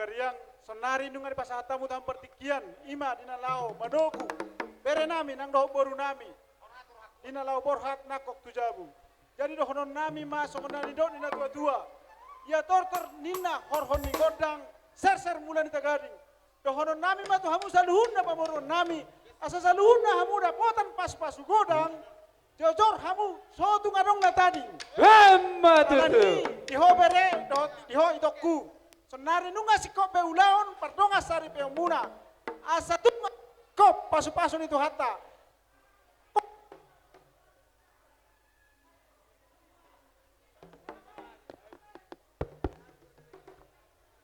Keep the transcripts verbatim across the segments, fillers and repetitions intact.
Gariang, sonari nunga dipasahat hamu tu hami partingkian, i ma di na laho manogu bere nami nang dohot boru nami, di na laho borhat nangkok tu jabu. Jadi dohonon nami ma songon na nidok ni na tua-tua: Ia tortor ninna horhon ni gondang, serser mula ni tagading. Dohonon nami ma tu hamu saluhutna pamoruon nami, asa saluhutna hamu dapotan pasu-pasu godang, jojor hamu so tung adong na tading. Emma tutu. Alani i, di ho bere dohot di ho itongku, sonari nunga singkop be ulaon pardongan saripeonmuna, asa tung singkop pasu-pasu ni Tuhanta.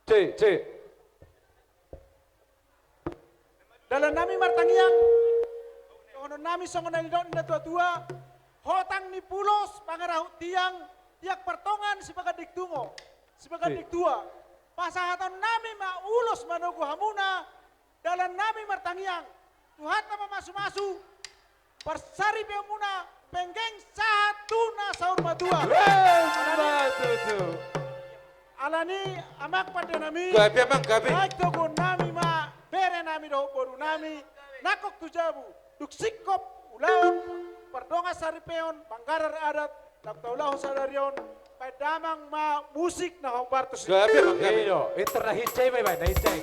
Cek, cek. Dalan nami martangiang, dohonon nami songon na nidok ni na tua-tua: Hotang ni pulos pangarahut tiang, tiang partongan sibaganding tungo, sibaganding tua. Pasahaton nami ma ulos manogu hamuna, dalan nami martangiang, Tuhanta ma masu-masu, parsaripeonmuna penggeng sahat tu na saur matua. Emma tutu. Alani i, amang pande nami, gabe, amang, gabe. Naeng toguon nami ma bere nami dohot boru nami nangkok tu jabu, dung singkop ulaon pardongan saripeon, manggarar adat, laho taulahon sadari on. Baen damang ma musik na hombar tu si. Gabe, amang, gabe. Iyo, itu na hinsai ma, baen na hinsai.